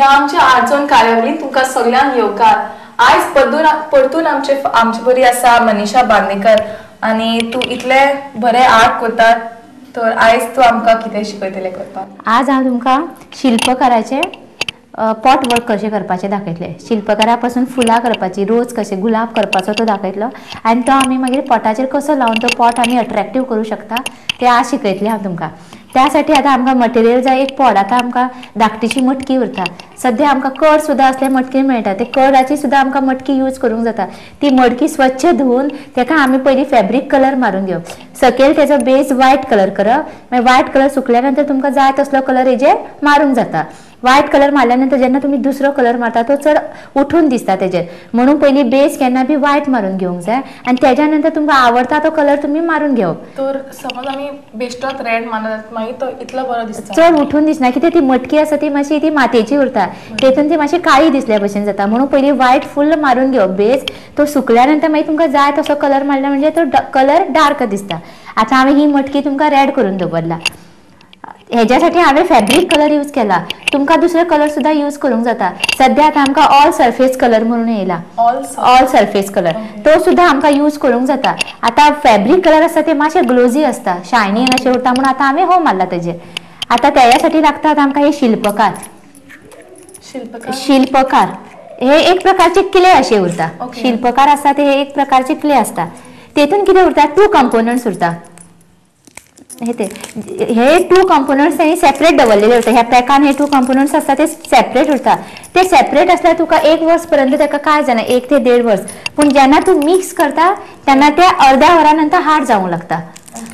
आमच्या आर्टझोन कार्यावळीन तुमकां सगळ्यांक येवकार. आयज परतून आमचे आमचे बरी आसा मनीषा बांदेकर आनी तूं इतले बरे आर्ट करता, तर आयज तूं आमकां कितें शिकयतलें करपाक? आज हांव तुमकां शिल्पकाराचे पॉट वर्क कशें करपाचें दाखयतलें. शिल्पकारा पासून फुलां करपाची, रोज कशें, गुलाब करपाचो तो दाखयतलो आनी तो आमी मागीर पॉटाचेर कसो लावन तो पॉट आमी अट्रॅक्टीव करूं शकता तें आज शिकयतलें हांव तुमकां. त्यासाठी आतां आमकां मटेरियल जाय एक पॉट. आतां आमकां धाकटीशी मटकी उरता, सद्या आमकां कड सुद्दां असले मटकी मेळटा, ते कडाची सुद्दां आमकां मटकी यूज करूंक जाता. ती मटकी स्वच्छ धुवून ताका आमी पयलीं फॅब्रीक कलर मारून घेवप. सकयल तेजो बेज व्हायट कलर करप, मागीर व्हायट कलर सुकल्या नंतर तुमकां जाय तसलो कलर हेजेर मारूंक जाता. व्हायट कलर मारल्या नंतर जेन्ना तुमी दुसरो कलर मारता तो चड उठून दिसता तेजेर, म्हणून पयलीं बेज केन्ना बी व्हायट मारून घेवंक जाय आनी तेज्या नंतर तुमकां आवडटा तो कलर तुमी मारून घेवप. तर समज आमी बेश्टोच रेड मारला मागीर तो इतलो बरो दिसता, चड उठून दिसना, कित्याक ती मटकी आसा ती मातशी ती मातयेची उरता, तेतून ती मातशी काळी दिसल्या भशेन जाता. म्हणून पयलीं व्हायट फुल्ल मारून घेवप बेज, तो सुकल्या नंतर मागीर तुमकां जाय तसो कलर मारला म्हणजे तो कलर डार्क दिसता. आतां हांवें ही मटकी तुमकां रेड करून दवरला, हेज्यासाठी हांवें फॅब्रीक कलर यूज केला, तुमकां दुसरे कलर सुद्दां यूज करूंक जाता. सद्या आतां आमकां ऑल सर्फेस कलर म्हणून येयला, ऑल सर्फेस कलर, तो सुद्दां आमकां यूज करूंक जाता. आतां फॅब्रीक कलर आसता ते मातशे ग्लोजी आसता, शायनींग अशें उरता, म्हणून आतां हांवें हो मारला तेजेर. आतां तेज्यासाठी लागता आतां आमकां हे शिल्पकार. शिल्पकार हे एक प्रकारचे क्ले अशे उरता, शिल्पकार आसता ते एक प्रकारचे क्ले आसता. तेतून कितें उरता, टू कंपोनंट्स उरता. हे ते हे टू कंपोनंट्स तेणी सेपरेट दवरलेले उरता, ह्या पॅकान हे टू कंपोनंट्स आसता ते सेपरेट उरता. ते सेपरेट आसल्यार तुका एक वर्स पर्यंत ताका काय जायना, 1 ते 1.5 वर्स. पूण जेन्ना तूं मिक्स करता तेन्ना ते अर्द्या वरा नंतर हार्ड जावंक लागता.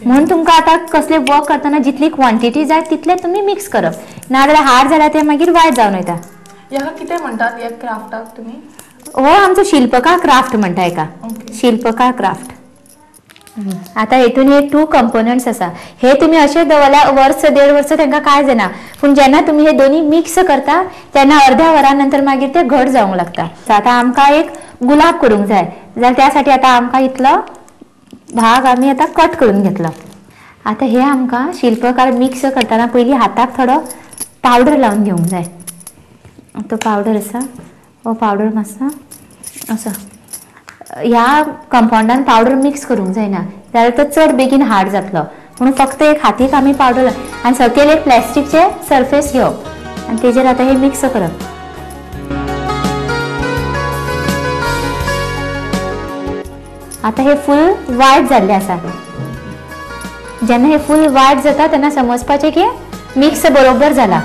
म्हणून तुमकां आतां कसले वर्क करतना जितली क्वॉन्टिटी जाय तितले तुमी मिक्स करप, नाजाल्यार हार्ड जाल्यार ते मागीर वायट जावन वयता. ह्या कितें म्हणटात ह्या क्राफ्टाक तुमी? हो आमचो शिल्पकार क्राफ्ट म्हणटा हेका, शिल्पकार क्राफ्ट. आतां हेतून हे टू कंपोनंट्स आसा, हे तुमी अशें दवरल्यार वर्स 1.5 वर्स तांकां कांय जायना, पूण जेन्ना तुमी हे दोनी मिक्स करता तेन्ना अर्द्या वरा नंतर मागीर ते घट जावंक लागता. आतां आमकां एक गुलाब करूंक जाय जाल्यार त्यासाठी आतां आमकां इतलो भाग आमी आतां कट करून घेतलो. आतां हे आमकां शिल्पकार मिक्स करतना पयलीं हाताक थोडो पावडर लावन घेवंक जाय. तो पावडर आसा, हो पावडर मातसो असो ह्या कंपाउंडान पावडर मिक्स करूंक जायना, जाल्यार तो चड बेगीन हार्ड जातलो. म्हणून फक्त एक हातीक आमी पावडर आनी सकयल एक प्लास्टिकचे सर्फेस घेवप आनी तेजेर आतां हे मिक्स करप. आतां हे फूल वायट जाल्लें आसा. जेन्ना हे फूल वायट जाता तेन्ना समजपाचें की मिक्स बरोबर जाला.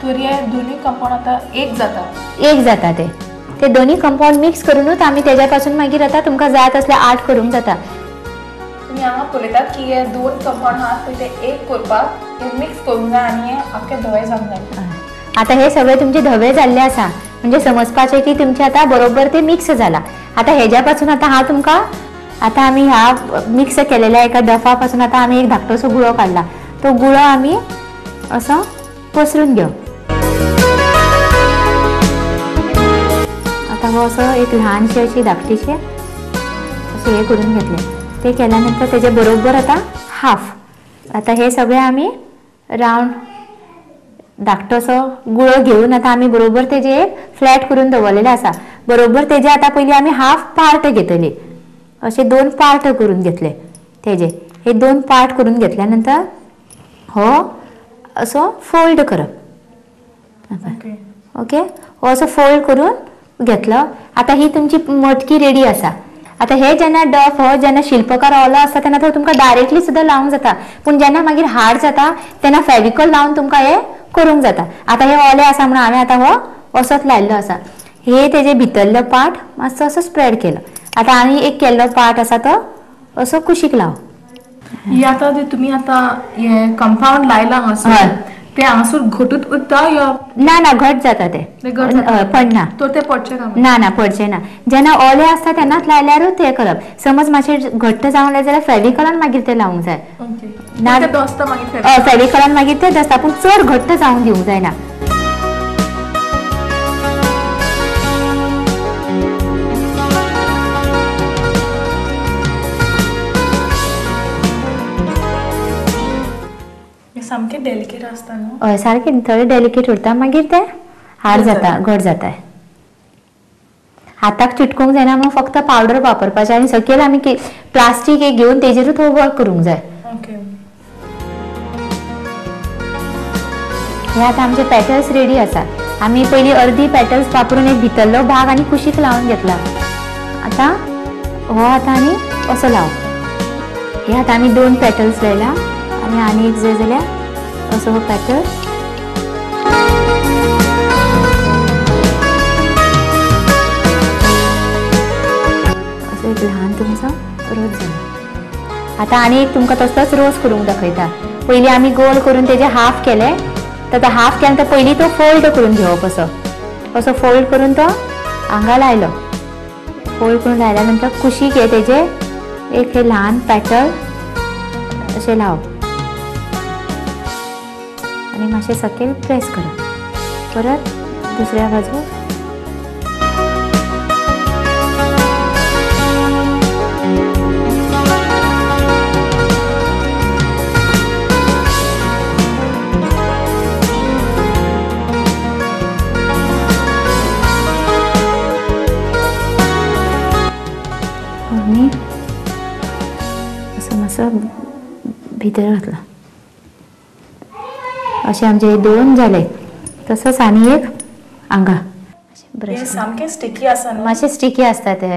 तर हे दोनूय कंपाउंड आतां एक जाता, एक जाता. ते ते दोन्ही कंपाउंड मिक्स करूनच आमी तेज्या पासून मागीर आतां तुमकां जाय तसले आर्ट करूंक जाता. तुमी हांगा पळयतात की हे दोन कंपाउंड आहात पळय ते एक करपाक हे मिक्स करूंक जाय आनी हे आख्खे धवे जावंक जाय. आतां हे सगळे तुमचे धवे जाल्ले आसा म्हणजे समजपाचें की तुमचें आतां बरोबर ते मिक्स जाला. आतां हेज्या पासून आतां हांव तुमकां आतां आमी ह्या मिक्स केलेल्या एका डफा पासून आतां आमी एक धाकटोसो गुळो काडला, तो गुळो आमी असो पसरून घेवप. आतां हो असो एक ल्हानशी अशी धाकटीशी अशें हें करून घेतलें. ते केल्या नंतर तेजे बरोबर आतां हाफ. आतां हे सगळे आमी रावंड धाकटोसो गुळो घेवन आतां आमी बरोबर तेजे एक फ्लॅट करून दवरलेले आसा. बरोबर तेजे आतां पयलीं आमी हाफ पार्ट घेतली, अशे दोन पार्ट करून घेतले तेजे. हे दोन पार्ट करून घेतल्या नंतर हो असो फोल्ड करप. ओके, हो असो फोल्ड करून घेतलो. आतां ही तुमची मटकी रेडी आसा. आतां हे जेन्ना डफ हो जेन्ना शिल्पकार ओलो आसता तेन्ना तो तुमकां डायरेक्टली सुद्दां लावंक जाता, पूण जेन्ना मागीर हार्ड जाता तेन्ना फेविकॉल लावन तुमकां हे करूंक जाता. आतां हे ओले आसा म्हणून हांवें आतां हो असोच लायिल्लो आसा. हे तेजे भितरलो पार्ट मातसो असो स्प्रेड केलो. आतां आनी एक केल्लो पार्ट आसा तो असो कुशीक लाव. ही आतां जे तुमी आतां हे कंपाउंड लायला हांगासर ते हांगासर घटूत उरता या ना? ना, घट जाता ते, पडना तर ते पडचे ना? ना ना, पडचे ना. जेन्ना ओले आसता तेन्नाच लायल्यारूच ते करप. समज मातशें घट्ट जावंक जाय जाल्यार फेविकॉलान मागीर ते लावंक जाय. ना फेविकॉलान मागीर ते दसता, पूण चड घट्ट जावंक दिवंक जायना. सामके डेलिकेट आसता न्हू? हय, सारकें थोडे डेलिकेट उरता, मागीर ते हार्ड जाता, घट जाता. हाताक चिटकूंक जायना म्हणून फक्त पावडर वापरपाचें आनी सकयल आमी प्लास्टीक एक घेवन तेजेरूच हो वर्क करूंक जाय. हे आतां आमचे पेटल्स रेडी आसा. आमी पयलीं अर्दी पेटल्स वापरून एक भितरलो भाग आनी कुशीक लावन घेतला. आतां हो आतां आनी असो लावप. हे आतां आमी 2 पेटल्स लायला आनी आनी एक जाय जाल्यार असो हो पॅटर्न. असो एक ल्हान तुमचो रोज जालो. आतां आनी एक तुमकां तसोच रोज करूंक दाखयता. पयलीं आमी गोल करून तेजे हाफ केले, तर हाफ केल्यानंतर पयलीं तो फोल्ड करून घेवप. असो असो फोल्ड करून तो हांगा लायलो. फोल्ड करून लायल्या नंतर कुशीक हे तेजे एक हे ल्हान पॅटर्न अशें लावप आनी मातशें सकयल प्रेस करप. परत दुसऱ्या बाजूक. आनी असो मातसो भितर घातला. अशे आमचे 2 जाले. तसोच आनी एक हांगा सामके स्टिकी आसा, मातशे स्टिकी आसता ते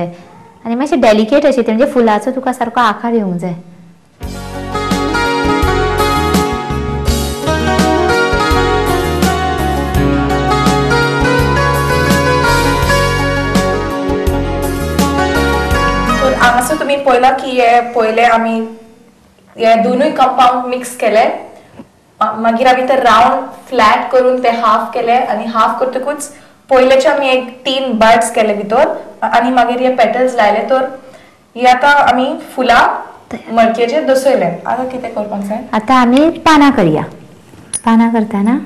आनी मातशे डेलिकेट अशे ते, म्हणजे फुलाचो तुका सारको आकार येवंक जाय. तर हांगासर तुमी पळयला की हे पयले आमी हे दोनूय कंपाउंड मिक्स केले, मागीर आमी ते रावंड फ्लॅट करून ते हाफ केले आनी हाफ करतकूच पयलेचे आमी एक 3 बर्ड्स केले भितर आनी मागीर हे पेटल्स लायले. तर हे आतां आमी फुलां मडकेचेर दसयले. आतां कितें करपाक जाय? आतां आमी पानां करया. पानां करतना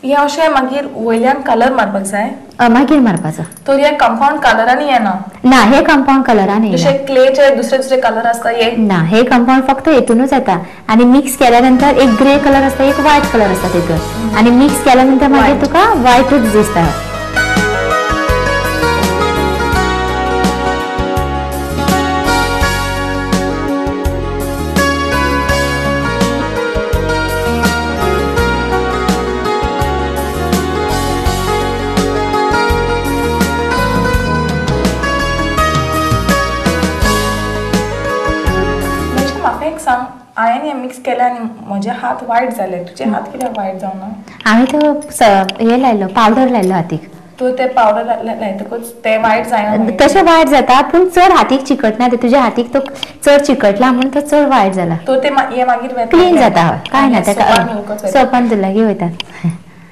हे अशें मागीर वयल्यान कलर मारपाक जाय, मागीर मारपाचो. तर हे कंपाउंड कलरांनी येना? ना, हे कंपाउंड कलरांनी जशे क्लेचे दुसरे दुसरे कलर आसता हे ना. हे कंपाउंड फक्त हेतूनच येता आनी मिक्स केल्या नंतर एक ग्रे कलर आसता, एक व्हायट कलर आसता तेतून, आनी मिक्स केल्या नंतर मागीर तुका व्हायटूच दिसता. हांवें हें मिक्स केलें आनी म्हजे हात वायट जाले. तुजे हात कित्याक वायट जावना? हांवें तो हे लायलो, पावडर लायलो हातीक. तूं ते पावडर लायतकूच ते वायट जायना? तशें वायट जाता, पूण चड हातीक चिकटना. ते तुज्या हातीक तो चड चिकटला म्हणून तो चड वायट जाला. तो ते मागीर क्लीन जाता. हय, कांय ना, ताका सोपान लागीं वयता.